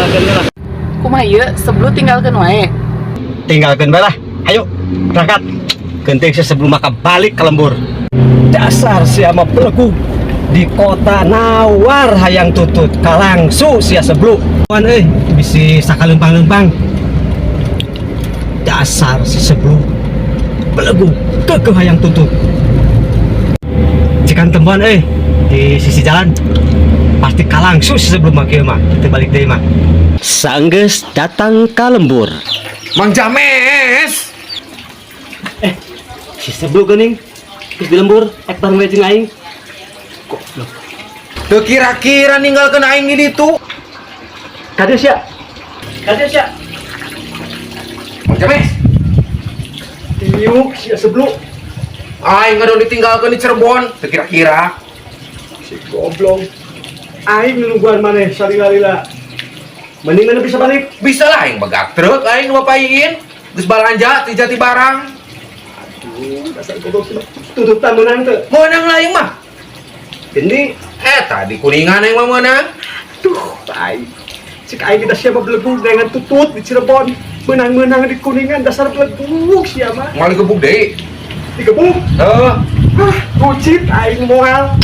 Tinggalkeun lah. Kumaha ieu sebelum tinggalkeun wae. Tinggalkeun bae lah. Ayo, berangkat. Genting sebelum maka balik ke lembur. Dasar sia mah belegug, di kota nawar hayang tutut kalangsu sia sebelum. Wan euy, bisi sakaleumpang-leumpang. Dasar si sebelum belegug, keukeuh hayang tutut. Jika temuan euy di sisi jalan, pasti kalangsu si sebelum mah kieu mah. Kita balik deui mah. Sanggeus datang ka lembur. Mang James. Si sebelum geuning geus di lembur, ek bareng we jeung aing. Goblok. Teu kira-kira ninggalkeun aing di ditu. Kadieu sia. Kadieu sia. Mang James. Diuk sia sebelum. Aing ngadon ditinggalkeun di Cirebon. Teu kira-kira. Si goblok. Aing nungguan maneh salila-lila. Mending mana bisa balik. Bisa lah, aing begak truk aing nu bapain. Geus balanja ti jati barang. Aduh, dasar goblok sih. Tututan menang teu? Meunang lah aing mah. Ini Eh, tadi Kuningan aing mah meunang. Tuh, aing. Cik aing kita siapa belegug dengan tutut di Cirebon. Menang-menang di Kuningan, dasar belegug sia mah. Moal digebuk deui. Digebuk. Heuh. Hah, kucit aing moal.